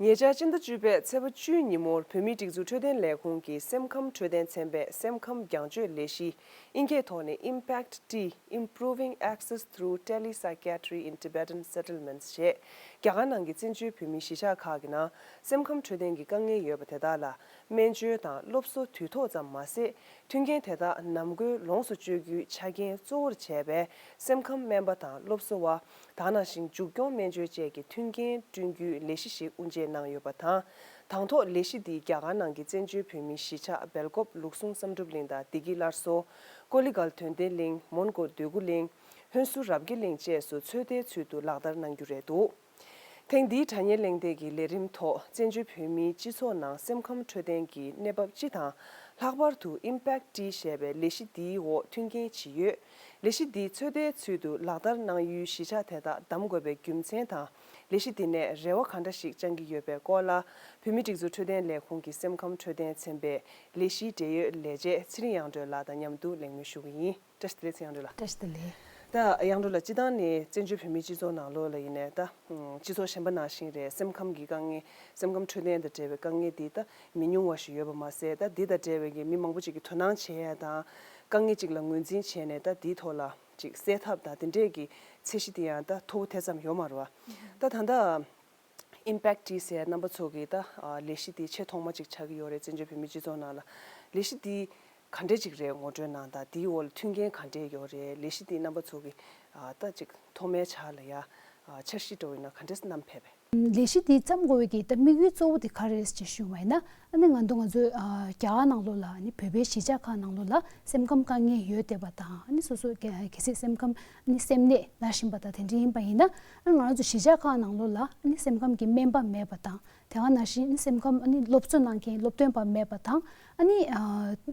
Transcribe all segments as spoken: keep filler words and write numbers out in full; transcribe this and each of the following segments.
ཉེ་ཆར་སྤྱི་ཟླ་བཅུ་པའི་ཚེས་པ་བཅུའི་ཉིན་མོར་བོད་མིའི་སྒྲིག་འཛུགས་འཕྲོད་བསྟེན་ལས་ཁུངས་ཀྱིས་སེམས་ཁམས་འཕྲོད་བསྟེན་ཚན་པས་སེམས་ཁམས་རྒྱང་སྐྱོད་ལས་གཞི་ཨིན་སྐད་ཐོག་ནས་Impact T Improving Access Through Telepsychiatry in Tibetan Settlements ཞེས་རྒྱ་གར་ནང་གི་བཙན་བྱོལ་བོད་མིའི་གཞིས་ཆགས་ཁག་གི་ནང་སེམས་ཁམས་འཕྲོད་བསྟེན་གྱི་དཀའ་ངལ་ཡོད་པ་དེ་དག་ལ་སྨན་བཅོས་དང་སློབ་གསོ་དུས་ཐོག་ཙམ་མ་ཟད། མཐུན་རྐྱེན་དེ་དག་ནམ་དགོས་ལོངས་སུ་སྤྱོད་རྒྱུའི་ཆ་རྐྱེན་གཙོ་བོར་བྱས་པའི་སེམས་ཁམས་སྨན་པ་དང་སློབ་གསོ་བ། ད་ག་ནང་བཞིན་མཇུག་སྐྱོང་སྨན་བཅོས་བཅས་ཀྱི་མཐུན་རྐྱེན་བསྐྲུན་རྒྱུའི་ལས་གཞི་ཞིག་དབུ་འབྱེད་གནང་ཡོད་པ་དང་། དང་ཐོག་ལས་གཞི་འདིས་རྒྱ་གར་ནང་གི་བཙན་བྱོལ་བོད་མིའི་གཞིས་ཆགས་སྦེལ་ཀོབ་ལུགས་ཟུང་བསམ་གྲུབ་གླིང་དང་བདེ་སྐྱིད་སླར་གསོ། ཀོ་ལི་གྷལ་དོན་ལྡན་གླིང་། མོན་གྷོ་འདོད་རྒུ་གླིང་། ཧོན་སུར་རབ་དགེ་གླིང་བཅས་སུ་ཚོད་ལྟའི་ཚུལ་དུ་ལག་བསྟར་གནང་རྒྱུ་རེད་འདུག་ཐེངས་འདིའི་དྲ་བརྙན་གླེང་སྟེགས་ཀྱི་ལས་རིམ་ཐོག་བཙན་བྱོལ་བོད་མིའི་སྤྱི་ཚོགས་ནང་སེམས་ཁམས་འཕྲོད་བསྟེན་གྱི་གནས་བབ་སྤྱི་དང་། ལྷག་པར་དུ་Impact T ཞེས་པའི་ལས་གཞི་འདིའི་འོག་མཐུན་རྐྱེན་ཇི་ཡོད། ལས་གཞི་འདི་ཚོད་ལྟའི་ཚུལ་དུ་ལག་བསྟར་གནང་ཡུལ་གཞིས་ཆགས་དེ་དག་བདམས་དགོས་པའི་རྒྱུ་མཚན་དང་། ལས་གཞི་འདི་ནས་རེ་བ་ག་འདྲ་ཞིག་བཅང་གི་ཡོད་པའི་སྐོར་ལ། བོད་མིའི་སྒྲིག་འཛུགས་འཕྲོད་བསྟེན་ལས་ཁུངས་ཀྱི་སེམས་ཁམས་འཕྲོད་བསྟེན་ཚན་པའི་ལས་གཞིའི་འབྲེལ་ཡོད་ལས་བྱེད་ཚེ་རིང་དབྱངས་སྒྲོན་ལགས་དང་མཉམ་དུ་གླེང་མོལ་ཞུ་གི་ཡིན། བཀྲ་ཤིས་བདེ་ལེགས་ཚེ་དབྱངས་སྒྲོན་ལགས། བཀྲ་ཤིས་བདེ་ལེགས། ད་དབྱངས་སྒྲོན་ལགས་སྤྱིར་བཏང་ནས་བཙན་བྱོལ་བོད་མིའི་སྤྱི་ཚོགས་ནང་ལོགས་ལ་ཡིན་ནའི་ད་སྤྱི་ཚོགས་གཞན་པ་ནང་བཞིན་རེད། སེམས་ཁམས་ཀྱི་དཀའ་ངལ། སེམས་ཁམས་འཕྲོད་བསྟེན་དང་འབྲེལ་བའི་དཀའ་ངལ་འདི་ད་མི་ཉུང་བ་ཞིག་ཡོད་པ་མ་ཟད། ད་འདི་དང་འབྲེལ་བའི་གི་མི་མང་པོ་ཅིག་གིས་དོ་སྣང་བྱེད་ཡ་དང་། དཀའ་ངལ་ཅིག་ལ་ངོས་འཛིན་བྱས་ནས་ད་འདིའི་ཐོག་ལ་ཅིག་སེལ་ཐབས་དང་དེ་འདྲས་ཀྱི་ཚད་གཞི་དེ་ཡང་ད་མཐོ་པོ་དེ་ཙམ་ཡོད་མ་རེད་བ། ད་ད་ལྟ་Impact T ཟེར་རྣམ་པ་ཚོ་གི་ད་ལས་གཞི་དེ་ཆེས་ཐོག་མ་ཅིག་ཆགས་ཀྱི་ཡོད་རེད། བཙན་བྱོལ་བོད་མིའི་སྤྱི་ཚོགས་ནང་ལ་ལས་གཞི་དེ་ག་འདྲས་ཅིག་རེད། ངོ་སྤྲོད་གནང་དང་། དེའི་འོག་ལ་མཐུན་རྐྱེན་ག་འདྲས་ཡོད་རེད། ལས་གཞི་དེ་རྣམ་པ་ཚོ་གི་ད་ཅིག་ཐོག་མའི་ཆར་ལ་ཡ་འཆར་གཞི་འདྲ་བོ་ཡིན་ན་ག་འདྲས་བསྣམས་ཕེབས་པས། ལས་གཞི་འདི་བརྩམས་དགོས་པའི་གི་ད་དམིགས་ཡུལ་གཙོ་བོ་དེ་ག་རེ་རེད་ཅེས་ཞུས་པ་ཡིན་ན། ཨ་ནི་ང་ཚོ་ང་ཚོའི་ཨ་རྒྱ་གར་ནང་ལོགས་ལ་ཨ་ནི་བོད་པའི་གཞིས་ཆགས་ཁག་ནང་ལོགས་ལ་སེམས་ཁམས་དཀའ་ངལ་ཡོད་བསྡད་པ་དང་། ཨ་ནི་སོ་སོ་གལ་གལ་སྲིད་སེམས་ཁམས་ཨ་ནི་སེམས་ནད་ན་བཞིན་པ་དང་དེ་འདྲ་ཡིན་པ་ཡིན་ན། ཨ་ནི་ང་རང་ཚོ་གཞིས་ཆགས་ཁག་ནང་ལོགས་ལ་ཨ་ནི་སེམས་ཁམས་ཀྱི་སྨན་པ་མེད་པ་དང་། དེ་ག་ནང་བཞིན་ཨ་ནི་སེམས་ཁམས་ཨ་ནི་སློབ་གསོ་གནང་མཁན་སློབ་སྟོན་པ་མེད་པ་དང་། ཨ་ནི་ཨ་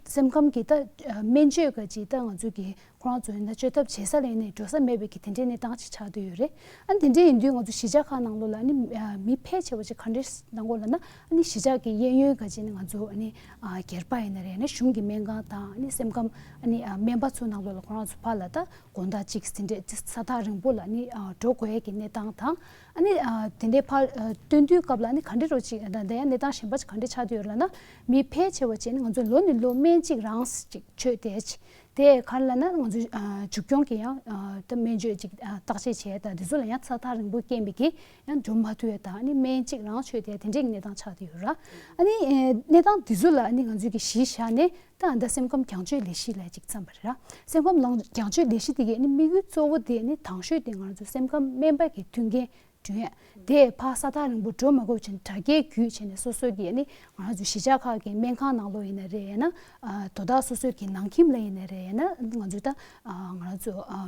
སེམས་ཁམས་ཀྱི་ད་ཨ་སྨན་བཅོས་ག་ཅིག་ད་ང་ཚོ་གི་ཁོ་རང་ཚོ་ཡིན་ན་བཅོས་ཐབས་བྱེད་ས་ལ་ཡིན་ནའི་འགྲོ་ས་མེད་པའི་གི་དེ་འདྲའི་གནས་སྟངས་ཅིག་ཆགས་བསྡད་ཡོད་རེད། ཨ་ནི་དེ་འདྲ་ཡིན་དུས་ང་ཚོ་གཞིས་ཆགས་ཁག་ནང་ལོགས་ལ་ཨ་ནི་ཨ་མི་ཕལ་ཆེ་བ་ཅིག་ག་འདྲས་གནང་གོ་ལབ་ན། ཨ་ནི་གཞིས་ཆགས་ཀྱི་གཡས་གཡོན་ག་ཅིག་ནས་ང་ཚོ་ཨ་ནི་ཨ་སྒེར་པ་ཡིན་ན་རེད། ཨ་ནི་གཞུང་གི་སྨན་ཁང་དང་། ཨ་ནི་སེམས་ཁམས་ཨ་ནི་ཨ་སྨན་པ་ཚོ་ནང་ལོགས་ལ་ཁོ་རང་ཚོ་ཕར་ལ་ད་དགོང་དག་ཅིག་དེ་འདྲས་ས་ཐག་རིང་པོ་ལ་ཨ་ནི་ཨ་འགྲོ་དགོས་ཡས་ཀྱི་གནས་སྟངས་དང་། ཨ་ནི་ཨ་དེ་འདྲའི་ཕར་ཨ་སྟོན་དུས་སྐབས་ལ་ཨ་ནི་ག་འདྲས་རོ་ཅིག་ད་ལྟ་ཡང་གནས་སྟངས་གཞན་པ་ཅིག་ག་འདྲས་ཆགས་བསྡད་ཡོད་ལབ་ན། མི་ཕལ་ཆེ་བ་ཅིག་ནི་ང་ཚོ་ལོ་ནས་ལོ་སྨན་གཅིག་རང་ཅིག་མཆོད་བསྡད་ཅིག་དེ་ག་རེ་ལབ་ན་ང་ཚོ་ཨ་མཇུག་སྐྱོང་གི་ཡང་ཨ་ད་སྨན་བཅོས་ཅིག་ཨ་བརྟག་དཔྱད་བྱས་དང་དེ་ཚོ་ལ་ཡང་ས་ཐག་རིང་པོ་རྐྱེན་པས་ཀྱི་ཡང་འགྲོ་མ་ཐུབ་ཡ་དང་། ཨ་ནི་སྨན་གཅིག་རང་མཆོད་དེ་དེ་འདྲས་ཀྱི་གནས་སྟངས་ཆགས་བསྡད་ཡོད་ར། ཨ་ནི་ཨ་གནས་སྟངས་དེ་ཚོ་ལ་ཨ་ནི་ང་ཚོས་ཀྱི་གཞི་བཞག་ནས་ད་ཨ་ད་སེམས་ཁམས་རྒྱང་སྐྱོད་ལས་གཞི་ལབ་ཅིག་བརྩམས་པ་རེད་ར། སེམས་ཁམས་ལང་རྒྱང་སྐྱོད་ལས་གཞི་དེ་གའི་ཨ་ནི་དམིགས་ཡུལ་གཙོ་བོ་དེ་ཨ་ནི་དང་ཤོས་དེ་ང་ཚོ་སེམས་ཁམས་སྨན་པ་གི་མཐུན་རྐྱེན་བསྐྲུན་ཡ། དེ་ཕར་ས་ཐག་རིང་པོ་འགྲོ་མ་དགོས་བྱས་ནས་དྲ་རྒྱའི་བརྒྱུད་བྱས་ནས་སོ་སོ་གི་ཨ་ནི་ང་རང་ཚོ་གཞིས་ཆགས་ཁག་གི་སྨན་ཁང་ནང་ལོགས་ཡིན་ན་རེད། ཡང་ན་ཨ་དོ་བདག་སོ་སོ་གི་ནང་ཁྱིམ་ལ་ཡིན་ན་རེད། ཡང་ན་ང་ཚོ་ད་ཨ་ང་རང་ཚོ་ཨ་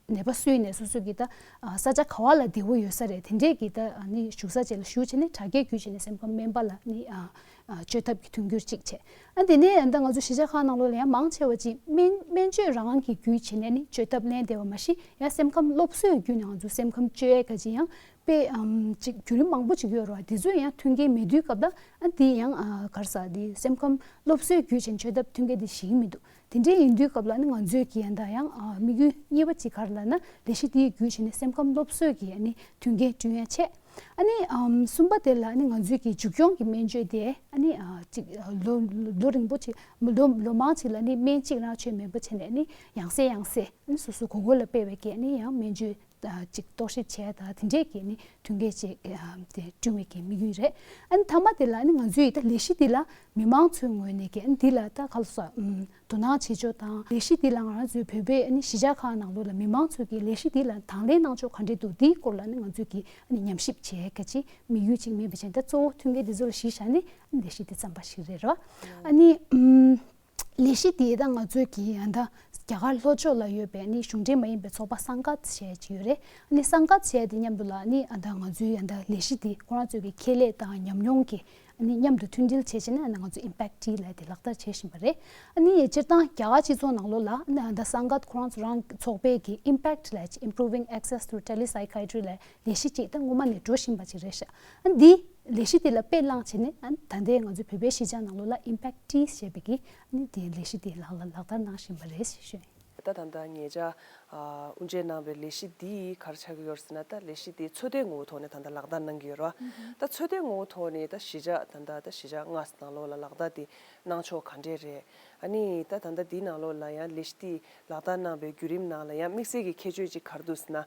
ནད་པ་སུ་ཡིན་ནའི་སོ་སོ་གི་ད་ཨ་ས་ཆ་ག་བ་ལ་བདེ་བོ་ཡོད་ས་རེད། དེ་འདྲས་ཀྱི་ད་ཨ་ནི་བཞུགས་ས་ཅིག་ལ་བཞུགས་བྱས་ནས་དྲ་རྒྱའི་བརྒྱུད་བྱས་ནས་སེམས་ཁམས་སྨན་པ་ལ་ཨ་ནི་ཨ་ཨ་བཅོས་ཐབས་ཀྱི་མཐུན་འགྱུར་གཅིག་བྱས། ཨ་དེ་ནས་ད་ང་ཚོ་གཞིས་ཆགས་ཁག་ནང་ལོགས་ལ་ཡང་མང་ཆེ་བ་ཅིག་སྨན་སྨན་བཅོས་རང་གི་བརྒྱུད་བྱས་ནས་ནི་བཅོས་ཐབས་ལེན་བསྡད་པ་མ་གཞི། ཡང་སེམས་ཁམས་སློབ་གསོའི་བརྒྱུད་ནས་ང་ཚོ་སེམས་ཁམས་བཅོས་ཡས་ག་ཅིག་ཡང་དཔེ་ཨམ་ཅིག་བརྒྱུད་རིམ་མང་པོ་ཅིག་ཡོད་རེད་བ། དེ་ཚོ་ཡང་མཐུན་རྐྱེན་མེད་དུས་སྐབས་ལ་ཨ་དེ་ཡང་ཨ་ག་རེ་ཟེར། དེ་སེམས་ཁམས་སློབ་གསོའི་བརྒྱུད་བྱས་ནས་བཅོས་ཐབས་མཐུན་རྐྱེན་དེ་ཞིག་མི་འདུག་དེ་འདྲའི་ཡིན་དུས་སྐབས་ལ་ནི་ང་ཚོས་ཀྱི་ཡང་ད་ཡང་ཨ་དམིགས་ཡུལ་གཉིས་པ་ཅིག་ག་རེ་ལབ་ན། ལས་གཞི་དེའི་བརྒྱུད་བྱས་ནས་སེམས་ཁམས་སློབ་གསོའི་གི་ཨ་ནི་མཐུན་རྐྱེན་བསྐྲུན་ཡ་བྱས། ཨ་ནི་ཨམ་གསུམ་པ་དེ་ལ་ཨ་ནི་ང་ཚོས་ཀྱི་མཇུག་སྐྱོང་གི་སྨན་བཅོས་དེ་ཨ་ནི་ཨ་ཅིག་ལོ་ལོ་རིང་པོ་ཅིག་ལོ་ལོ་མང་ཅིག་ལ་ཨ་ནི་སྨན་གཅིག་རང་མཆོད་མེད་པ་བྱས་ནས། ཨ་ནི་ཡང་སེ་ཡང་སེ་ཨ་ནི་སོ་སོ་དགོས་མཁོ་ལ་དཔག་པའི་གི་ཨ་ནི་ཡང་སྨན་བཅོས་ཨ་ཅིག་རྟོག་ཞིབ་བྱས་དང་དེ་འདྲས་ཀྱི་ཨ་ནི་མཐུན་རྐྱེན་ཅིག་ཨ་དེ་བསྐྲུན་པའི་གི་དམིགས་ཡུལ་རེད། ཨ་ནི་མཐའ་མ་དེ་ལ་ཨ་ནི་ང་ཚོའི་ད་ལས་གཞི་འདི་ལ་མི་མང་ཚོའི་ངོས་ནས་ཀྱི་ཨ་ནི་འདི་ལ་ད་ག་རེ་ཟེར། ཨམ་དོ་སྣང་བྱེད་ཕྱོགས་དང་། ལས་གཞི་འདི་ལ་ང་རང་ཚོའི་བོད་པའི་ཨ་ནི་གཞིས་ཆགས་ཁག་ནང་ལོགས་ལ་མི་མང་ཚོས་ཀྱི་ལས་གཞི་འདི་ལ་དང་ལེན་གནང་ཕྱོགས་ག་འདྲས་འདུག་འདིའི་སྐོར་ལ་ཨ་ནི་ང་ཚོས་ཀྱི་ཨ་ནི་ཉམས་ཞིབ་བྱེད་ག་ཅིག་དམིགས་ཡུལ་ཅིག་མེད་པ་བྱས། ད་གཙོ་བོ་མཐུན་རྐྱེན་འདི་ཚོ་ལ་གཞི་བཞག་ནས་ཨ་ནི་ལས་གཞི་འདི་བརྩམས་པ་ཞིག་རེད་ར། ཨ་ནི་ཨམ། ལས་གཞི་དེ་ད་ང་ཚོའི་གི་ཨ་ད་རྒྱ་གར་ལྷོ་ཕྱོགས་ལ་ཡོད་པའི་ཨ་ནི་གཞུང་འབྲེལ་མ་ཡིན་པའི་ཚོགས་པ་སངྒ་ཐ་ཞེས་ཅིག་ཡོད་རེད། ཨ་ནི་སངྒ་ཐ་ཞེས་དེ་མཉམ་དུ་ལ་ཨ་ནི་ཨ་ད་ང་ཚོའི་ཨ་ད་ལས་གཞི་དེ་ཁོ་རང་ཚོའི་གི་ཁྱད་ལས་དང་ཉམས་མྱོང་གི་ཨ་ནི་མཉམ་དུ་མཐུན་སྒྲིལ་བྱས་བྱས་ནས་ཨ་ནི་ང་ཚོ་Impact T ལབ་དེ་ལག་བསྟར་བྱེད་བཞིན་པ་རེད། ཨ་ནི་སྤྱིར་བཏང་རྒྱ་གར་སྤྱི་ཚོགས་ནང་ལོགས་ལ་ཨ་ནི་ཨ་ད་སངྒ་ཐ་ཁོ་རང་ཚོ་རང་ཚོགས་པའི་གི་Impact ལབ་ཅིག Improving Access to Telepsychiatry ལབ་ལས་གཞི་ཅིག་ད་སྔོན་མ་ནས་འགྲོ་བཞིན་པ་ཅིག་རེད་ཤག་ཨ་ནི་འདི་ལས་གཞི་དེ་ལ་དཔེ་བླངས་བྱས་ནས་ཨ་ནི་ད་ལྟའི་ང་ཚོའི་བོད་པའི་གཞིས་ཆགས་ནང་ལོགས་ལ་Impact T ཞེས་པའི་གི་ཨ་ནི་དེའི་ལས་གཞི་དེ་ལག་ལ་ལག་བསྟར་གནང་བཞིན་པ་རེད་ཞེས་ཞུ་ཡིན། ད་ ད་ད་ལྟ་ཉེ་ཆར་ཨ་དབུ་འབྱེད་གནང་བའི་ལས་གཞི་འདི་ག་རེ་ཆགས་ཀྱི་ཡོད་ཟེར་ན། ད་ལས་གཞི་འདི་ཚོད་ལྟའི་ངོ་བོ་ཐོག་ནས་ད་ལྟ་ལག་བསྟར་གནང་གི་ཡོད་རེད་བ། ད་ཚོད་ལྟའི་ངོ་བོ་ཐོག་ནས་ད་གཞིས་ཆགས་ད་ལྟ་ད་གཞིས་ཆགས་ལྔ་ནང་ལོགས་ལ་ལག་བསྟར་འདི་གནང་ཕྱོགས་ག་འདྲས་རེད། ཨ་ནི་ད་ད་ལྟ་འདིའི་ནང་ལོགས་ལ་ཡང་ལས་གཞི་འདི་ལག་བསྟར་གནང་བའི་བརྒྱུད་རིམ་ནང་ལ་ཡང་དམིགས་བསལ་གྱི་ཁྱད་ཆོས་ཅིག་ག་རེ་འདུག་ཟེར་ན།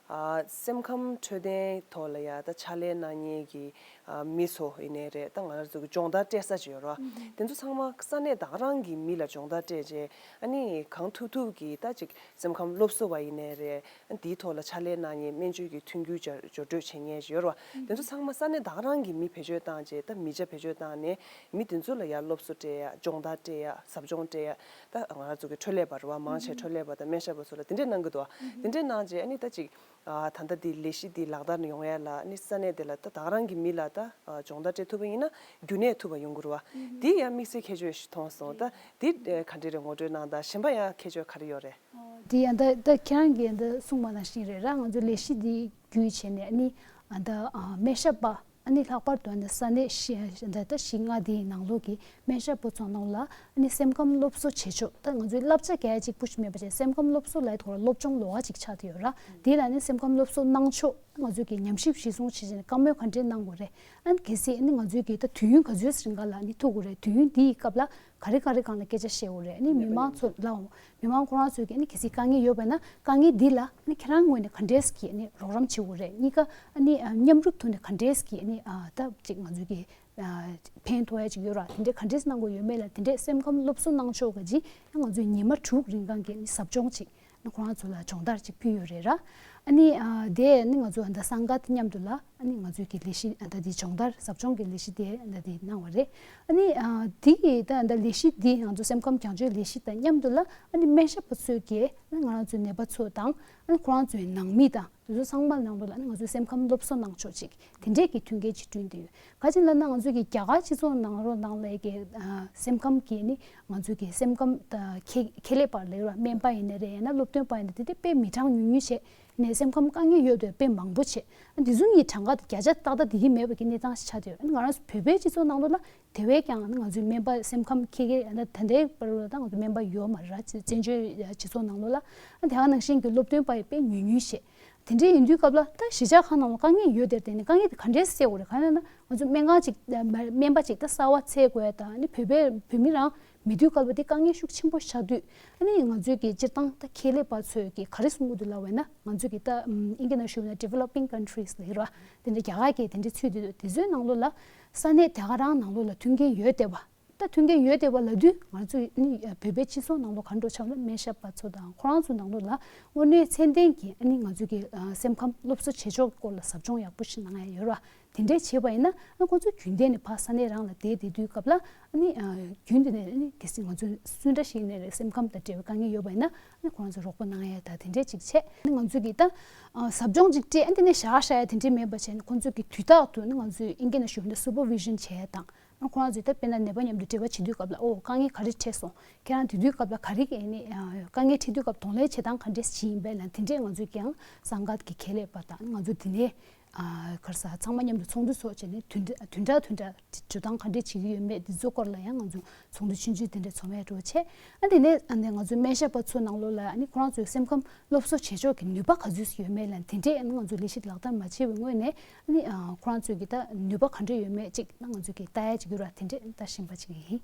ཨ་སེམས་ཁམས་འཕྲོད་བསྟེན་ཐོག་ལ་ཡང་ད་ཕྱག་ལས་གནང་མཁན་གྱི་ཨ་མི་ཚོ་ཡིན་ནའི་རེད། ད་ང་རང་ཚོ་གི་སྦྱོང་བརྡར་སྤྲད་ས་ཅིག་ཡོད་རེད་བ། དེ་ཚོ་ཚང་མ་ས་གནས་ད་ག་རང་གི་མི་ལ་སྦྱོང་བརྡར་སྤྲད་རྗེས། ཨ་ནི་གང་ཐུབ་ཐུབ་ཀྱིས་ད་ཅིག་སེམས་ཁམས་སློབ་གསོ་བ་ཡིན་ནའི་རེད། ཨ་འདིའི་ཐོག་ལ་ཕྱག་ལས་གནང་མཁན་སྨན་བཅོས་ཀྱི་མཐུན་འགྱུར་སྦྱར་སྦྱོར་སྤྲོད་བྱེད་མཁན་ཞིག་ཡོད་རེད་བ། དེ་ཚོ་ཚང་མ་ས་གནས་ད་ག་རང་གི་མི་བེད་སྤྱོད་བཏང་རྗེས། ད་མི་ཆ་བེད་སྤྱོད་བཏང་ནས་མི་དེ་ཚོ་ལ་ཡང་སློབ་གསོ་སྤྲད་ཡ། སྦྱོང་བརྡར་སྤྲད་ཡ། ཟབ་སྦྱོང་སྤྲད་ཡ། ད་ང་རང་ཚོ་གི་འཕྲོད་ལས་པ་རེད་བ། མང་ཆེ་འཕྲོད་ལས་པ་དང་སྨན་ཞབས་པ་ཚོ་ལ་དེ་འདྲས་གནང་གི་འདུག་བ། དེ་འདྲས་གནང་རྗེས་ཨ་ནི་ད་ཅིག་ཨ་ད་ལྟ་འདི་ལས་གཞི་འདི་ལག་བསྟར་ཡོང་ཡ་ལ་ཨ་ནི་ས་གནས་དེ་ལ་ད་ད་ག་རང་གི་མི་ལ་ད་ཨ་སྦྱོང་བརྡར་སྤྲད་ཐུབ་པ་ཡིན་ན་རྒྱུན་གནས་ཐུབ་པ་ཡོང་གི་རེད་བ། འདི་ཡང་དམིགས་བསལ་ཁྱད་ཆོས་ཤིག་མཐོང་སོང་། ད་འདི་ཨ་ག་འདྲས་རེད། ངོ་སྤྲོད་གནང་དང་། གཞན་པ་ཡང་ཁྱད་ཆོས་ག་རེ་ཡོད་རེད། འདི་ཡང་ད་ད་ཁྱེད་རང་གིས་ད་གསུངས་པ་ནང་བཞིན་རེད་ར། ང་ཚོ་ལས་གཞི་འདི་བརྒྱུད་བྱས་ནས་ཨ་ནི་ཨ་ད་ཨ་སྨན་ཞབས་པ། ཨ་ནི་ལྷག་པར་དུ་ཨ་ནི་ས་གནས་བཞི་ད་ལྟ་བཞི་ལྔ་དེའི་ནང་ལོགས་ཀྱི་སྨན་ཞབས་པ་ཚོ་ནང་ལ་ཨ་ནི་སེམས་ཁམས་སློབ་གསོ་བྱེད་ཕྱོགས། ད་ང་ཚོའི་བསླབ་བྱ་གལ་ཆེ་པོ་ཞིག་མེད་པ་བྱས། སེམས་ཁམས་སློབ་གསོ་ལབ་ཡ་དེ་ཁོ་རང་སློབ་སྦྱོང་ལོགས་ཀ་ཅིག་ཆགས་བསྡད་ཡོད་ར། དེ་ལ་ཨ་ནི་སེམས་ཁམས་སློབ་གསོ་གནང་ཕྱོགས། ང་ཚོས་ཀྱི་ཉམས་ཞིབ་གཞིར་བཟུང་བྱེད་བྱས་ནས་བཀའ་མོལ་ག་འདྲས་གནང་དགོས་རེད། ཨ་ནི་གལ་སྲིད་ཨ་ནི་ང་ཚོས་ཀྱི་ད་དུས་ཡུན་ག་ཚོད་རིང་ག་ལ་ཨ་ནི་ཐུག་དགོས་རེད། དུས་ཡུན་འདིའི་སྐབས་ལ་ག་རེ་ག་རེ་སྒང་ལ་སྐད་ཆ་བཤད་དགོས་རེད། ཨ་ནི་མི་མང་ཚོ་ལའང་། མི་མང་ཁོ་རང་ཚོས་ཀྱི་ཨ་ནི་གལ་སྲིད་དཀའ་ངལ་ཡོད་པ་ན་དཀའ་ངལ་འདི་ལ་ཨ་ནི་ཁྱེད་རང་ངོས་ནས་ག་འདྲས་ཀྱི་ཨ་ནི་རོགས་རམ་བྱེད་དགོས་རེད། གཉིས་ཀ་ཨ་ནི་ཨ་མཉམ་རུབ་ཐོག་ནས་ག་འདྲས་ཀྱི་ཨ་ནི་ཨ་ད་ཅིག་ང་ཚོས་ཀྱི་ཨ་ཕན་ཐོགས་ཡ་ཅིག་ཡོད་ར། དེ་འདྲས་ག་འདྲས་གནང་དགོས་ཡོད་མེད་ལ་དེ་འདྲས་སེམས་ཁམས་སློབ་གསོ་གནང་ཕྱོགས་ག་ཅིག་ང་ཚོས་ཉི་མ་དྲུག་རིང་གང་གི་ཨ་ནི་ཟབ་སྦྱོང་ཅིག་ཨ་ནི་ཁོ་རང་ཚོ་ལ་སྦྱོང་བརྡར་ཅིག་ཕུལ་ཡོད་རེད་ར། ཨ་ནི་ཨ་དེ་ཨ་ནི་ང་ཚོ་ཨ་ད་སངས་རྒྱས་མཉམ་དུ་ལ། ཨ་ནི་ང་ཚོས་ཀྱི་ལས་གཞི་ཨ་ད་འདི་སྦྱོང་བརྡར་ཟབ་སྦྱོང་གི་ལས་གཞི་དེ་ཨ་ད་འདི་གནང་བ་རེད། ཨ་ནི་ཨ་དེ་ཡི་ད་ཨ་ད་ལས་གཞི་འདི་ང་ཚོ་སེམས་ཁམས་གྱང་སྤྱོད་ལས་གཞི་དང་མཉམ་དུ་ལ་ཨ་ནི་སྨན་ཞབས་པ་ཚོས་ཀྱི་ཨ་ནི་ང་རང་ཚོའི་ནད་པ་ཚོ་དང་ཨ་ནི་ཁོ་རང་ཚོའི་ནང་མི་དང་དེ་ཚོ་ཚང་མ་ནང་ལོགས་ལ་ཨ་ནི་ང་ཚོའི་སེམས་ཁམས་སློབ་གསོ་གནང་ཕྱོགས་ཅིག་དེ་འདྲས་ཀྱི་མཐུན་རྐྱེན་ཅིག་བསྐྲུན་བསྡད་ཡོད། ག་ཅི་ལབ་ན་ང་ཚོས་ཀྱི་རྒྱ་གར་སྤྱི་ཚོགས་ནང་ལོགས་ནང་ལ་ཀྱི་ཨ་སེམས་ཁམས་ཀྱི་ཨ་ནི་ང་ཚོས་ཀྱི་སེམས་ཁམས་ད་ཁེ་ཁེ་ལས་པ་ལབ་ར། སྨན་པ་ཡིན་ནའི་རེད། ཡང་ན་སློབ་སྟོན་པ་ཡིན་ནའི་དེ་དེ་དཔེ་མི་གྲངས་ཉུང་ཉུང་བྱས། ནས་སེམས་ཁམས་དཀའ་ངལ་ཡོད་དེ་དཔེ་མང་པོ་བྱས། ཨ་འདི་ཚོ་གཉིས་གྲངས་ཀ་དེ་བརྒྱ་ཆ་ཏག་ཏག་དེ་གི་མེད་པ་གི་གནས་སྟངས་ཤིག་ཆགས་བསྡད་ཡོད། ཨ་ང་རང་ཚོ་བོད་པའི་སྤྱི་ཚོགས་ནང་ལོགས་ལ་དེ་བས་ཀྱང་ང་ཚོའི་སྨན་པ་སེམས་ཁམས་ཁེ་གེ་ད་ལྟའི་བར་ལ་ད་ང་ཚོ་སྨན་པ་ཡོད་མ་རེད་ར། བཙན་བྱོལ་སྤྱི་ཚོགས་ནང་ལོགས་ལ་ཨ་དེ་ག་ནང་བཞིན་གྱི་སློབ་སྟོན་པ་ཡི་དཔེ་ཉུང་ཉུང་བྱས། དེ་འདྲའི་ཡིན་དུས་སྐབས་ལ་ད་གཞིས་ཆགས་ཁག་ནང་ལ་དཀའ་ངལ་ཡོད་དེར་བརྟེན་ནས་དཀའ་ངལ་དེ་ག་འདྲས་སེལ་དགོས་རེད། ག་རེ་ལབ་ན་ང་ཚོ་སྨན་ཁང་ཅིག་སྨན་པ་ཅིག་ད་གསར་བ་འཚོལ་དགོས་ཡ་དང་ཨ་ནི་བོད་པའི་བོད་མི་རང་མི་དུས་སྐབས་ལ་དེ་དཀའ་ངལ་ཤུགས་ཆེན་པོ་ཆགས་དུས། ཨ་ནི་ང་ཚོས་ཀྱི་སྤྱིར་བཏང་ད་ཁེ་ལས་པ་ཚོས་ཀྱི་ག་རེ་གསུང་གི་འདུག་ལབ་པ་ཡིན་ན། ང་ཚོས་ཀྱི་ད་ཨིན་སྐད་ནང་ཞུས་ན་developing countries ལབ་ཀྱི་རེད་བ། དེ་འདྲ་རྒྱ་གར་གྱི་དེ་འདྲ་ཚུད་དུས་དེ་ཚོའི་ནང་ལོགས་ལ་ས་གནས་དེ་ག་རང་ནང་ལོགས་ལ་མཐུན་རྐྱེན་ཡོད་བསྡད་པ། ད་མཐུན་རྐྱེན་ཡོད་བསྡད་པ་ལབ་དུས་ང་ཚོས་ཨ་ནི་བོད་པའི་སྤྱི་ཚོགས་ནང་ལོགས་ག་འདྲ་ཆགས་ན་སྨན་ཞབས་པ་ཚོ་དང་ཁོ་རང་ཚོ་ནང་ལོགས་ལ་དངོས་གནས་ཚད་ལྡན་གྱི་ཨ་ནི་ང་ཚོས་ཀྱི་ཨ་སེམས་ཁམས་སློབ་གསོ་བྱེད་ཕྱོགས་སྐོར་ལ་ཟབ་སྦྱོང་ཡག་པོ་ཞིག་གནང་ཡ་ཡོད་རེད་བ། དེ་འདྲས་བྱས་པ་ཡིན་ན་ཨ་ཁོང་ཚོ་རྒྱུན་ལྡན་ནས་ཕར་ས་གནས་རང་ལ་བསྡད་བསྡད་དུས་སྐབས་ལ་ཨ་ནི་ཨ་རྒྱུན་དུ་ནས་ཨ་ནི་གལ་སྲིད་ང་ཚོ་སུ་འདྲ་ཞིག་ནས་རེད་སེམས་ཁམས་དང་འབྲེལ་བའི་དཀའ་ངལ་ཡོད་པ་ཡིན་ན་ཨ་ནི་ཁོང་ཚོ་རོགས་པ་གནང་ཡ་ད་དེ་འདྲས་ཅིག་བྱས། ཨ་ནི་ང་ཚོ་གིས་ད་ཨ་ཟབ་སྦྱོང་ཅིག་སྤྲད་ཨ་འདི་ནས་བཞག་བཞག་ཡ་དེ་འདྲས་མེད་པ་བྱས་ནས་ཁོང་ཚོ་གིས་དུས་རྟག་ཏུ་ཨ་ནི་ང་ཚོས་ཨིན་སྐད་ནང་ཞུ་ན་supervision བྱས་དང་། ཁོ་རང་ཚོས་ད་དཔེར་ན་ནད་པ་མཉམ་དུ་འབྲེལ་བ་བྱེད་དུས་སྐབས་ལ་ཨོ་དཀའ་ངལ་ག་རེ་འཕྲད་སོང་། ཁྱེད་རང་དེ་དུས་སྐབས་ལ་ག་རེ་ཨ་ནི་ཨ་དཀའ་ངལ་འཕྲད་དུས་སྐབས་གདོང་ལེན་བྱེད་སྟངས་ག་འདྲས་ཅིག་ཡིན་པས་ལ་དེ་འདྲས་ང་ཚོས་ཀྱང་སངས་རྒྱས་ཀྱི་ཁེ་ལས་པ་དང་ང་ཚོ་དེ་ནས་ཨ་ག་རེ་ཟ་ཚང་མ་མཉམ་དུ་ཚོགས་འདུ་ཚོགས་བྱས་ནས་དུས་འདྲ་དུས་འདྲ་དུས་འདྲ་འགྲོ་སྟངས་ག་འདྲས་བྱེད་ཀྱི་ཡོད་མེད་འདི་ཚོ་སྐོར་ལ་ཡང་ང་ཚོ་ཚོགས་འདུ་ཆུང་ཆུང་དེ་འདྲས་ཚོགས་མེད་འགྲོ་བྱས། ཨ་དེ་ནས་ཨ་ནི་ང་ཚོའི་སྨན་ཞབས་པ་ཚོ་ནང་ལོགས་ལ་ཨ་ནི་ཁོ་རང་ཚོའི་སེམས་ཁམས་སློབ་གསོ་བྱེད་ཕྱོགས་ཀྱི་ནུས་པ་ག་ཚོད་ཡོད་མེད་ལ་དེ་འདྲས་ཨ་ནི་ང་ཚོ་ལས་གཞི་ལག་བསྟར་མ་བྱས་པའི་སྔོན་ནས་ཨ་ནི་ཨ་ཁོ་རང་ཚོའི་གི་ད་ནུས་པ་ག་འདྲས་ཡོད་མེད་ཅིག་ཨ་ང་ཚོས་ཀྱི་ལྟ་ཡ་ཅིག་ཡོད་ར། དེ་འདྲས་ལྟ་བཞིན་པ་ཅིག་ཡིན།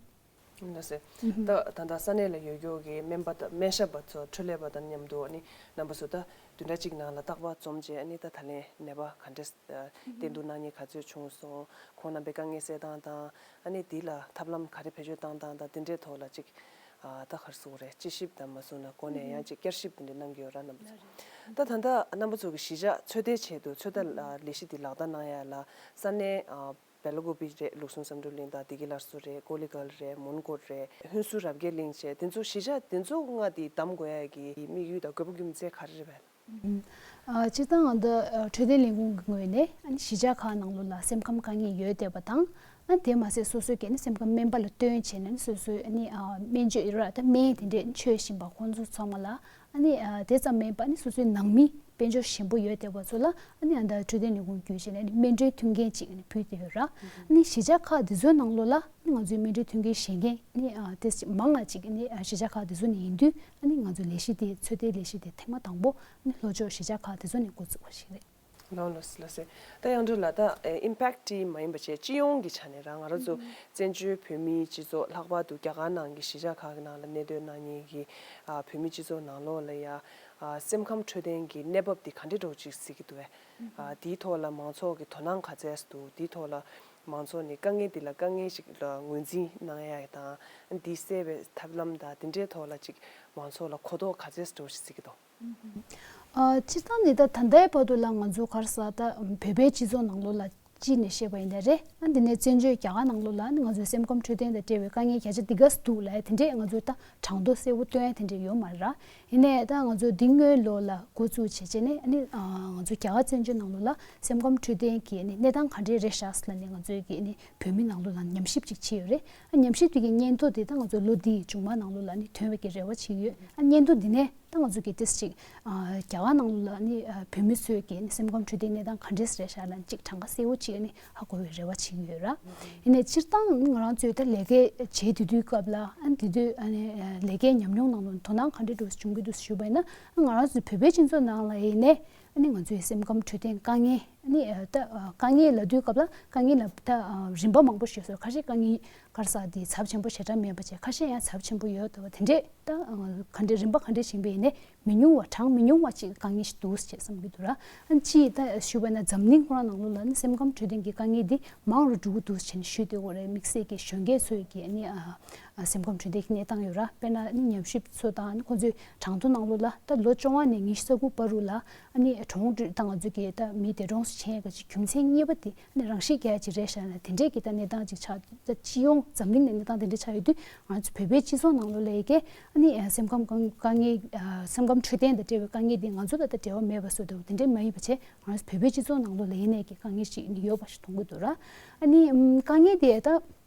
ལགས་སེ། ད་ད་ལྟ་ས་གནས་ལ་ཡོད་རྒྱུ་གི་སྨན་པ་དང་སྨན་ཞབས་པ་ཚོ་འཕྲོད་ལས་པ་དང་མཉམ་དུ་ཨ་ནི་རྣམ་པ་ཚོ་ད་བདུན་ཕྲག་གཅིག་ནང་ལ་རྟག་པར་འཛོམས་རྗེས་ཨ་ནི་ད་ད་ལན་ནད་པ་ག་འདྲས་བསྟེན་གཏུག་གནང་མཁན་ག་ཚོད་བྱུང་སོང་། ཁོང་རྣམ་པའི་དཀའ་ངལ་སེལ་སྟངས་དང་ཨ་ནི་འདི་ལ་ཐབས་ལམ་ག་རེ་བེད་སྤྱོད་བཏང་སྟངས་དང་དེ་འདྲའི་ཐོག་ལ་ཅིག་ཨ་ད་ག་རེ་ཟེར་དགོས་རེད། དཔྱད་ཞིབ་དང་མ་སོང་ན་གོ་ནས་ཡང་ཅིག་བསྐྱར་ཞིབ་དེ་འདྲ་གནང་གི་ཡོད་ར་རྣམ་པ་ཚོ། ད་ད་ལྟ་རྣམ་པ་ཚོ་གི་གཞིས་ཆགས་ཚོད་ལྟའི་ཆེད་དུ་ཚོད་ལྟ་ལ་ལས་གཞི་འདི་ལག་བསྟར་གནང་ཡ་ལ་ས་གནས་ཨ་བེ་ལ་ཀུ་པི་རེད། ལུགས་ཟུང་བསམ་གྲུབ་གླིང་དང་བདེ་སྐྱིད་སླར་གསོ་རེད། ཀོ་ལི་གྷལ་རེད། མོན་གྷོ་རེད། ཧུན་སུར་རབ་རྒྱས་གླིང་བཅས་དེ་ཚོ་གཞིས་ཆགས་དེ་ཚོ་ལྔ་དེ་བདམས་དགོས་ཡ་གི་དམིགས་ཡུལ་དང་དགོས་པ་རྒྱུ་མཚན་ག་རེ་རེད་པས། ཨ་སྤྱིར་བཏང་ང་ཚོ་ཨ་འཕྲོད་བསྟེན་ལས་ཁུངས་ཀྱི་ངོས་ནས་ཨ་ནི་གཞིས་ཆགས་ཁག་ནང་ལོགས་ལ་སེམས་ཁམས་དཀའ་ངལ་ཡོད་བསྡད་པ་དང་། ཨ་དེ་མ་ཟད་སོ་སོའི་གི་ཨ་ནི་སེམས་ཁམས་སྨན་པ་ལ་སྟོན་བྱས་ནས་ཨ་ནི་སོ་སོའི་ཨ་ནི་ཨ་སྨན་བཅོས་ཡོད་ར། ད་སྨན་དེ་འདྲས་མཆོད་བཞིན་པ་ཁོང་ཚོ་ཚང་མ་ལ་ ཨ་ནི་ཨ་དེ་ཙམ་མིན་པ་ཨ་ནི་སོ་སོའི་ནང་མི་དཔལ་འབྱོར་ཞན་པོ་ཡོད་བསྡད་པ་ཚོ་ལ་ཨ་ནི་ཨ་ད་འཕྲོད་བསྟེན་ལས་ཁུངས་བརྒྱུད་བྱས་ནས་ཨ་ནི་སྨན་སྤྲོད་མཐུན་རྐྱེན་ཅིག་ཨ་ནི་ཕུལ་བསྡད་ཡོད་ར། ཨ་ནི་གཞིས་ཆགས་ཁག་དེ་ཚོའི་ནང་ལོགས་ལ་ཨ་ནི་ང་ཚོའི་སྨན་སྤྲོད་མཐུན་རྐྱེན་བཞེས་མཁན་ཨ་ནི་ཨ་དེ་མང་བ་ཅིག་ཨ་ནི་ཨ་གཞིས་ཆགས་ཁག་དེ་ཚོ་ནས་ཡིན་དུས་ཨ་ནི་ང་ཚོའི་ལས་གཞི་དེ་ཚོད་ལྟའི་ལས་གཞི་དེ་ཐེངས་མ་དང་པོ་ཨ་ནི་ལྷོ་ཕྱོགས་གཞིས་ཆགས་ཁག་དེ་ཚོ་ནས་འགོ་བཙུགས་པ་ཞིག་རེད། ལགས་ལགས་སེ་ལགས་སེ། ད་དབྱངས་སྒྲོན་ལགས། ད་ཨེ་ཨིམ་པེག་དེ་མ་ཡིན་པ་བྱས་སྤྱི་ཡོངས་ཀྱི་ཆ་ནས་རང་ང་རང་ཚོ་བཙན་བྱོལ་བོད་མིའི་སྤྱི་ཚོགས་ལྷག་པར་དུ་རྒྱ་གར་ནང་གི་གཞིས་ཆགས་ཁག་གི་ནང་ལ་གནས་སྡོད་གནང་མཁན་གྱི་ཨ་བོད་མིའི་སྤྱི་ཚོགས་ནང་ལོགས་ལ་ཡ་ཨ་སེམས་ཁམས་འཕྲོད་བསྟེན་གྱི་གནས་བབ་འདི་ག་འདྲ་འདྲ་བོ་ཅིག་གཟིགས་ཀྱི་འདུག་གས། ཨ་དེའི་ཐོག་ལ་མང་ཚོགས་ཀྱི་དོ་སྣང་ག་ཚད་འདུག་དེའི་ཐོག་ལ་མང་ཚོགས་ནས་དཀའ་ངལ་འདི་ལ་དཀའ་ངལ་ཞིག་ལ་ངོས་འཛིན་གནང་ཡ་དང་འདི་སེལ་བའི་ཐབས་ལམ་དང་དེ་འདྲའི་ཐོག་ལ་ཅིག་མང་ཚོགས་ལ་གོ་རྟོགས་ག་ཚད་འདྲ་བོ་ཞིག་གཟིགས་ཀྱི་འདུག་ཨ་སྤྱིར་བཏང་ནི་ད་ད་ལྟའི་བར་དུ་ལ་ང་ཚོ་ག་རེ་ཟེར་ད་བོད་པའི་སྤྱི་ཚོགས་ནང་ལོགས་ལ་སྤྱི་ནས་བཤད་པ་ཡིན་ན་རེད། ཨ་འདི་ནས་བཙན་བྱོལ་རྒྱ་གར་ནང་ལོགས་ལ་ནི་ང་ཚོའི་སེམས་ཁམས་འཕྲོད་བསྟེན་དང་འབྲེལ་བའི་དཀའ་ངལ་ག་ཚོད་འདི་ག་ཙམ་འདུག་ལབ་ཡ་དེ་འདྲས་ང་ཚོས་ད་གྲངས་ཐོ་གསལ་པོ་སྟོན་ཡ་དེ་འདྲས་ཡོད་མ་རེད། ཡིན་ནའི་ད་ང་ཚོ་འདི་སྔོན་ལོ་ལ་འགོ་བཙུགས་བྱས་བྱས་ནས་ཨ་ནི་ཨ་ང་ཚོ་རྒྱ་གར་བཙན་བྱོལ་ནང་ལོགས་ལ་སེམས་ཁམས་འཕྲོད་བསྟེན་གྱི་ནི་གནས་སྟངས་ག་འདྲས་རེད་ཤག་ཟེར་ལབ་ནས་ང་ཚོས་ཀྱི་ནི་བོད་མི་ནང་ལོགས་ལ་ཉམས་ཞིབ་ཅིག་བྱས་ཡོད་རེད། ཨ་ཉམས་ཞིབ་དེ་གི་སྙན་ཐོ་དེ་ད་ང་ཚོ་ལོ་འདིའི་མཇུག་མ་ནང་ལོགས་ལ་ནི་ཐོན་པའི་གི་རེ་བ་བྱེད་ཀྱི་ཡོད། ཨ་སྙན་ཐོ་འདི་ནས་ད་ང་ཚོ་གི་ཏིས་ཅིག་ཨ་རྒྱ་གར་ནང་ལོགས་ལ་ནི་ཨ་བོད་མི་ཚོའི་གི་ནི་སེམས་ཁམས་འཕྲོད་བསྟེན་གནས་སྟངས་ག་འདྲས་རེད་ཤག་ལབ་ཅིག་གྲངས་ཀ་གསལ་པོ་ཅིག་ནི་ཧ་གོ་བའི་རེ་བ་བྱེད་ཀྱི་ཡོད་ར། ཡིན་ནའི་སྤྱིར་བཏང་ང་རང་ཚོས་ད་ལས་ཀ་བྱེད་དུས་དུས་སྐབས་ལ་ཨ་དེ་དུས་ཨ་ནི་ཨ་ལས་ཀའི་ཉམས་མྱོང་ནང་ལོགས་དོ་སྣང་ག་འདྲས་འདྲ་བོ་བྱུང་གི་འདུག་ཞུས་པ་ཡིན་ན་ང་རང་ཚོའི་བོད་པའི་སྤྱི་ཚོགས་ནང་ལ་ཡིན་ནའི་ཨ་ནི་ང་ཚོའི་སེམས་ཁམས་འཕྲོད་བསྟེན་དཀའ་ངལ་ཨ་ནི་ཨ་ད་ཨ་དཀའ་ངལ་ལབ་དུས་སྐབས་ལ་དཀའ་ངལ་ལ་ད་ཨ་རིམ་པ་མང་པོ་ཞིག་ཡོད་ས་རེད། ཁ་ཤས་དཀའ་ངལ་ག་རེ་ཟེར་དེ་ཚབས་ཆེན་པོ་ཞེ་དྲག་མེད་པ་བྱས། ཁ་ཤས་ཡང་ཚབས་ཆེན་པོ་ཡོད་འདུག་བ། དེ་འདྲས་ད་ཨ་ག་འདྲས་རིམ་པ་ག་འདྲས་ཕྱིན་པ་ཡིན་ནའི་མི་ཉུང་བ་གྲངས་མི་ཉུང་བ་ཅིག་དཀའ་ངལ་ཞིག་འདུག་ཅེས་བསམ་གྱི་འདུག་ར། ཨ་ཅིའི་ད་ཞུས་པ་ན་འཛམ་གླིང་ཁོ་རང་ནང་ལོགས་ལ་ནི་སེམས་ཁམས་འཕྲོད་བསྟེན་གྱི་དཀའ་ངལ་འདི་མང་རུ་འགྲོ་གི་འདུག་ཅེས་ནི་ཞུས་བསྡད་ཡོད་རེད། དམིགས་བསལ་གྱི་གཞོན་སྐྱེས་ཚོའི་གི་ནི་ཨ་ཨ་སེམས་ཁམས་འཕྲོད་བསྟེན་གྱི་གནས་སྟངས་ཡོད་ར། དཔེར་ན་ནི་ཉམས་ཞིབ་ཚོ་དང་ནི་ཁོང་ཚོའི་གྲངས་ཐོ་ནང་ལོགས་ལ་ད་ལོ་བཅོ་ལྔ་ནས་ཉི་ཤུ་རྩ་དགུ་བར་དུ་ལ་ཨ་ནི་གྲོངས་ད་ང་ཚོ་གི་ད་མི་འདས་གྲོངས་སུ་ཕྱིན་ཡས་ག་ཅིག་རྒྱུ་མཚན་གཉིས་པ་དེ་ནི་རང་ཤི་རྒྱག་ཡ་ཅིག་རེད་ཤག་ན་དེ་འདྲས་ཀྱི་ད་གནས་སྟངས་ཅིག་ཆགས། ད་སྤྱི་ཡོངས་འཛམ་གླིང་ནས་གནས་སྟངས་དེ་འདྲས་ཆགས་ཡོད་དུས་ང་ཚོ་བོད་པའི་སྤྱི་ཚོགས་ནང་ལོགས་ལ་ཡི་གེ་ཨ་ནི་ཨ་སེམས་ཁམས་དཀའ་དཀའ་ངལ་ཨ་སེམས་ཁམས་འཕྲོད་བསྟེན་དང་འབྲེལ་བའི་དཀའ་ངལ་དེ་ང་ཚོ་ལ་ད་འབྲེལ་བ་མེད་པ་བཟོ་འདུག་དེ་འདྲས་མ་ཡིན་པ་བྱས་ང་ཚོ་བོད་པའི་སྤྱི་ཚོགས་ནང་ལོགས་ལ་ཡིན་ནའི་གི་དཀའ་ངལ་ཅིག་ནི་ཡོད་པ་ཞིག་མཐོང་གི་འདུག་ར། ཨ་ནི་ཨམ་དཀའ་ངལ་དེ་ད་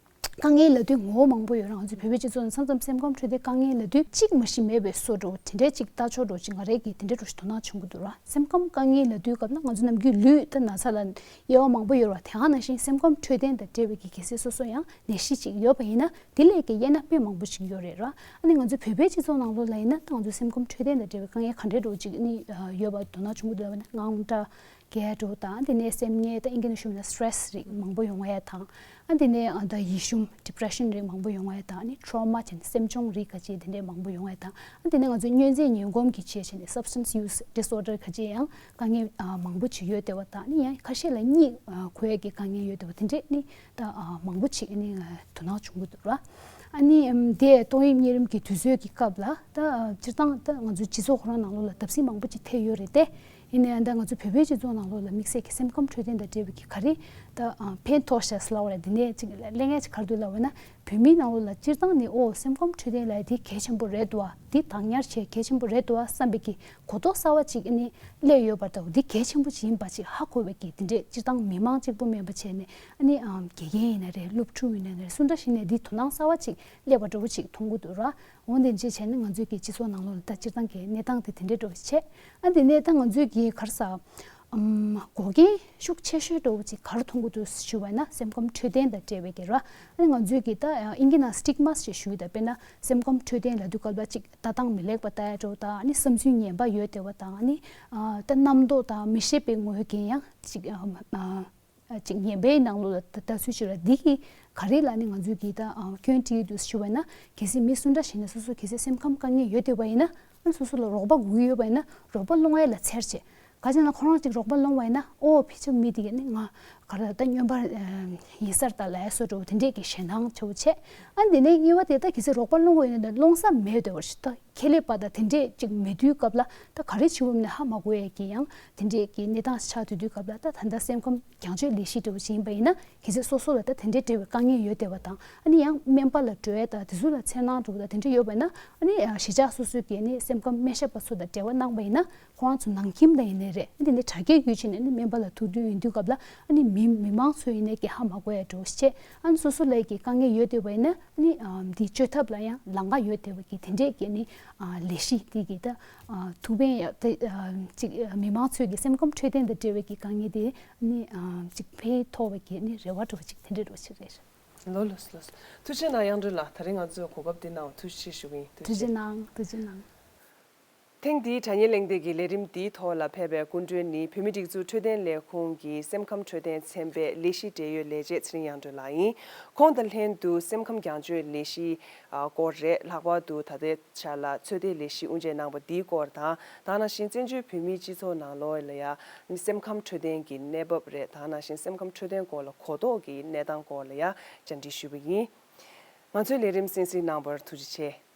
དཀའ་ངལ་ལབ་དུས་ངོ་བོ་མང་པོ་ཡོད་ར། ང་ཚོ་བོད་པའི་སྤྱི་ཚོགས་ནང་མཚམས་མཚམས་སེམས་ཁམས་འཕྲོད་བསྟེན་དཀའ་ངལ་ལབ་དུས་གཅིག་མ་གཞི་མེད་པའི་བཟོ་འདྲ་བོ་དེ་འདྲས་ཅིག་ལྟ་ཕྱོགས་འདྲ་བོ་ཅིག་ང་རའི་གི་དེ་འདྲས་འདྲ་བོ་ཞིག་དོ་སྣང་བྱུང་གི་འདུག་ར། སེམས་ཁམས་དཀའ་ངལ་ལབ་དུས་སྐབས་ལ་ང་ཚོ་ནམ་རྒྱུན་ལུས་ད་ན་ཚ་ལ་དབྱེ་བ་མང་པོ་ཡོད་ར། དེ་ག་ནང་བཞིན་སེམས་ཁམས་འཕྲོད་བསྟེན་དང་འབྲེལ་བའི་གི་གལ་སྲིད་སོ་སོ་ཡང་ནད་གཞི་ཅིག་ཡོད་པ་ཡིན་ན་དེ་ལས་ཀྱི་དབྱེ་ན་དཔེ་མང་པོ་ཞིག་ཡོད་རེད་ར། ཨ་ནི་ང་ཚོ་བོད་པའི་སྤྱི་ཚོགས་ནང་ལོགས་ལ་ཡིན་ན་ད་ང་ཚོ་སེམས་ཁམས་འཕྲོད་བསྟེན་དང་འབྲེལ་བའི་དཀའ་ངལ་ག་འདྲའི་འདྲ་བོ་ཅིག་ནི་ཡོད་པ་དོ་སྣང་བྱུང་གི་འདུག་ལབ་ན་དངངས་སྐྲག་རྒྱག་འགྲོ་དང་དེ་ནས་སེམས་ཉལ་ད་ཨིན་སྐད་ནང་ཞུས་ན་སི་ཊེ་རེ་སི་རིགས་མང་པོ་ཡོང་ཡ་དང་ཨ་དེ་ནས་ཨ་ད་ཡིད་ཞུམ་ཌི་པི་རེ་ཤན་རིགས་མང་པོ་ཡོང་ཡ་དང་ཨ་ནི་ཊོ་རོ་མ་ཅན་སེམས་གཅོང་རིགས་ག་ཅིག་དེ་འདྲས་མང་པོ་ཡོང་ཡ་དང་ཨ་དེ་ནས་ང་ཚོ་གཉོད་འཛིན་ངན་གོམས་ཀྱི་བྱས་བྱས་ནས་སབ་སི་ཊེན་སི་ཡུ་སི་ཌི་སི་ཨོར་ཌར་ག་ཅིག་ཡང་དཀའ་ངལ་ཨ་མང་པོ་ཅིག་ཡོད་བསྡད་པ་དང་ཨ་ནི་ཡང་ཁ་ཤས་ལ་གཉིད་ཨ་ཁུག་ཡ་གི་དཀའ་ངལ་ཡོད་བསྡད་པ་དེ་འདྲས་ནི། ད་ཨ་མང་པོ་ཅིག་ནི་དོ་སྣང་བྱུང་གི་འདུག་ར། ཨ་ནི་ཨམ་དེ་ཏོག་དབྱིབས་གཉན་རིམས་ཀྱི་དུས་ཚོད་ཀྱི་སྐབས་ལ་ད་སྤྱིར་བཏང་ད་ང་ཚོའི་སྤྱི་ཚོགས་ཁོ་རང་ནང་ལོགས་ལ་བརྡབ་གསིག་མང་པོ་ཅིག་ཐེབས་ཡོད་རེད་དེ། ཡིན་ནའང་ད་ང་ཚོ་བོད་པའི་སྤྱི་ཚོགས་ནང་ལོགས་ལ་དམིགས་བསལ་གྱི་སེམས་ཁམས་འཕྲོད་བསྟེན་དང་འབྲེལ་བའི་གི་ག་རེ་ད་ཨ་ཕན་ཐོགས་ཤག་ཟེར་ལབ་པ་རེད། འདི་ནས་ཅིག་གླེང་ཡ་ཅིག་ག་རེ་འདུག་ལབ་པ་ན་བོད་མིའི་ནང་ལོགས་ལ་སྤྱིར་བཏང་ནས་ཨོ་སེམས་ཁམས་འཕྲོད་བསྟེན་ལབ་ཡ་དེ་གལ་ཆེན་པོ་རེད་འདུག་བ། འདི་བདག་ཉར་བྱས་གལ་ཆེན་པོ་རེད་འདུག་བ་བསམ་པའི་གི་གོ་རྟོགས་གསར་བ་ཅིག་ནི་སླེབས་ཡོད་པ་འདྲ་བོ། འདི་གལ་ཆེན་པོ་ཅིག་ཡིན་པ་ཅིག་ཧ་གོ་བའི་གི་འདི་འདྲས་སྤྱིར་བཏང་མི་མང་གཅིག་པུ་མིན་པ་བྱས་ནས་ཨ་ནི་ཨམ་དགེ་རྒན་ཡིན་ན་རེད། སློབ་ཕྲུག་ཡིན་ན་རེད། སུ་འདྲ་ཞིག་ནས་འདི་དོ་སྣང་གསར་བ་ཅིག་སླེབས་པ་འདྲ་བོ་ཅིག་མཐོང་གི་འདུག་ར། འོ་འདི་འདྲས་བྱས་ནས་ང་ཚོའི་གི་སྤྱི་ཚོགས་ནང་ལོགས་ལ་ད་སྤྱིར་བཏང་གི་གནས་སྟངས་དེ་དེ་འདྲས་འདྲ་བོ་ཞིག་བྱས། ཨ་འདི་ནས་ད་ང་ཚོའི་གི་ག་རེ་ཟ། ཨམ་འགོག་རྐྱེན་ཤུགས་ཆེ་ཤོས་འདྲ་བོ་ཅིག་ག་རེ་མཐོང་གི་འདུག་ཞུ་བ་ན་སེམས་ཁམས་འཕྲོད་བསྟེན་དང་འབྲེལ་བའི་གི་ར། ཨ་ནི་ང་ཚོའི་གི་ད་ཨིན་སྐད་ནང་སི་ཊིག་མ་ཞེས་ཞུ་གི་ད་དཔེར་ན་སེམས་ཁམས་འཕྲོད་བསྟེན་ལབ་དུས་སྐབས་ལ་ཅིག་ལྟ་སྟངས་མི་ལེགས་པ་ལྟ་ཡ་འདྲ་བོ་དང་ཨ་ནི་བསམ་ཚུལ་ངན་པ་ཡོད་བསྡད་པ་དང་ཨ་ནི་ཨ་ད་རྣམ་རྟོག་དང་མི་ཤེས་པའི་ངོས་ཀྱི་ཡང་ཅིག་ཨ་ཨ་ཅིག་ངན་པའི་ནང་ལོགས་ལ་ལྟ་ཚུལ་ཞིག་ར། འདི་གི་ག་རེ་ལ་ནི་ང་ཚོས་གི་ད་ཨ་སྐྱོན་བྲིས་ཡོད་འདུག་ཞུ་བ་ན་གལ་སྲིད་མི་སུ་འདྲ་ཞིག་ནས་སོ་སོ་གལ་སྲིད་སེམས་ཁམས་དཀའ་ངལ་ཡོད་བསྡད་པ་ཡིན་ན་ཨ་སོ་སོ་ལ་རོགས་པ་དགོས་ཀྱི་ཡོད་པ་ཡིན་ན་རོགས་པ་སློང་ཡ་ལ་འཚེར་བྱེད། ག་ཅི་ན་ཁོ་རང་ཅིག་རོགས་པ་སློང་བ་ཡིན་ན་ཨོ་ཕལ་ཆེར་མི་དེ་ག་ནི་ང་ག་རེ་ད་སྨྱོན་པ་ཡིན་ས་རེད་ད་ལབ་ཡ་བཟོ་འདྲ་བོ་དེ་འདྲས་ཀྱི་ཞེད་སྣང་ཆེ་བོ་བྱེད། ཨ་འདི་ནས་གཉིས་པ་དེ་ད་གལ་སྲིད་རོགས་པ་སློང་བ་ཡིན་ན་ད་སློང་ས་མེད་བསྡད་པ་ཞིག་ད་ཁེ་ལས་པ་ད་དེ་འདྲས་ཅིག་མེད་དུས་སྐབས་ལ་ད་ག་རེ་བྱེད་དགོས་མིན་ཧ་མ་གོ་ཡས་ཀྱི་ཡང་དེ་འདྲས་ཀྱི་གནས་སྟངས་ཆགས་དུས་དུས་སྐབས་ལ་ད་ད་ལྟ་སེམས་ཁམས་རྒྱང་སྐྱོད་ལས་གཞི་འདྲ་བོ་ཞིག་ཡིན་པ་ཡིན་ན་གལ་སྲིད་སོ་སོ་ལ་ད་དེ་འདྲས་འབྲེལ་བའི་དཀའ་ངལ་ཡོད་བསྡད་པ་དང་ཨ་ནི་ཡང་སྨན་པ་ལ་འགྲོ་ཡས་དང་དེ་ཚོ་ལ་འཚེར་སྣང་འདྲ་བོ་དང་དེ་འདྲས་ཡོད་པ་ཡིན་ན་ཨ་ནི་གཞིས་ཆགས་སོ་སོའི་གི་ནི་སེམས་ཁམས་སྨན་ཞབས་པ་ཚོ་དང་འབྲེལ་བ་གནང་པ་ཡིན་ན་ཁོ་རང་ཚོ་ནང་ཁྱིམ་ལ་ཡིན་ནའི་རེད། ཨ་ནི་དེ་ནས་དྲ་རྒྱའི་བརྒྱུད་བྱས་ནས་ཨ་ནི་སྨན་པ་ལ་ཐུག་དུས་ཡིན་དུས་སྐབས་ལ་ཨ་ནི་ མི་མི་མང་ཚོས་ཡིན་ནའི་ཀྱི་ཧ་མ་གོ་ཡ་འགྲོ་ཤེས། ཨ་ནི་སོ་སོ་ལ་ཀྱི་དཀའ་ངལ་ཡོད་བསྡད་པ་ཡིན་ན་ནི་འདི་བཅོས་ཐབས་ལ་ཡང་ལམ་ཁ་ཡོད་བསྡད་པ་གི་དེ་འདྲས་ཀྱི་ནི་ལས་གཞི་འདི་གི་ད་ཐུགས་ཕན་ཡ་ད་ཅིག་མི་མང་ཚོས་ཀྱི་སེམས་ཁམས་འཕྲོད་བསྟེན་དང་འབྲེལ་བའི་གི་དཀའ་ངལ་དེ་ནི་ཅིག་ཕན་ཐོགས་པའི་གི་ནི་རེ་བ་འགྲོ་བ་ཅིག་དེ་འདྲས་འགྲོ་ཞིག་རེད། ལོ་ལོ་ལོ། ཐུགས་རྗེ་གནང་དབྱངས་སྒྲོན་ལགས། ད་རིང་ང་ཚོའི་གོ་སྐབས་འདི་གནང་བ་ཐུགས་རྗེ་ཆེ་ཞུ་གི་ཡིན། ཐུགས་རྗེ་ཆེ། གནང་། ཐུགས་རྗེ་གནང་། ཐེངས་འདིའི་དྲ་བརྙན་གླེང་སྟེགས་ཀྱི་ལས་རིམ་འདིའི་ཐོག་ལ་ཕེབས་པའི་སྐུ་མགྲོན་ནི་བོད་མིའི་སྒྲིག་འཛུགས་འཕྲོད་བསྟེན་ལས་ཁུངས་ཀྱི་སེམས་ཁམས་འཕྲོད་བསྟེན་ཚན་པའི་ལས་གཞི་འབྲེལ་ཡོད་ལས་བྱེད་ཚེ་རིང་དབྱངས་སྒྲོན་ལགས་ཡིན། ཁོང་དང་ལྷན་དུ་སེམས་ཁམས་རྒྱང་སྐྱོད་ལས་གཞིའི་སྐོར་རེད། ལྷག་པར་དུ་ད་ལྟའི་ཆར་ལ་ཚོད་ལྟའི་ལས་གཞི་དབུ་འབྱེད་གནང་པ་འདིའི་སྐོར་དང་། ད་ནང་བཞིན་བཙན་བྱོལ་བོད་མིའི་སྤྱི་ཚོགས་ནང་ལོགས་ལ་ཡ་སེམས་ཁམས་འཕྲོད་བསྟེན་གྱི་གནས་བབ་རེད། ད་ནང་བཞིན་སེམས་ཁམས་འཕྲོད་བསྟེན་སྐོར་ལ་གོ་རྟོགས་ཀྱི་གནས་སྟངས་སྐོར་ལ་ཡ་བཅར་འདྲི་ཞུས་པ་ཡིན། ང་ཚོའི་ལས་རིམ་གསན་གཟིགས་གནང་བར་ཐུགས་རྗེ་ཆེ།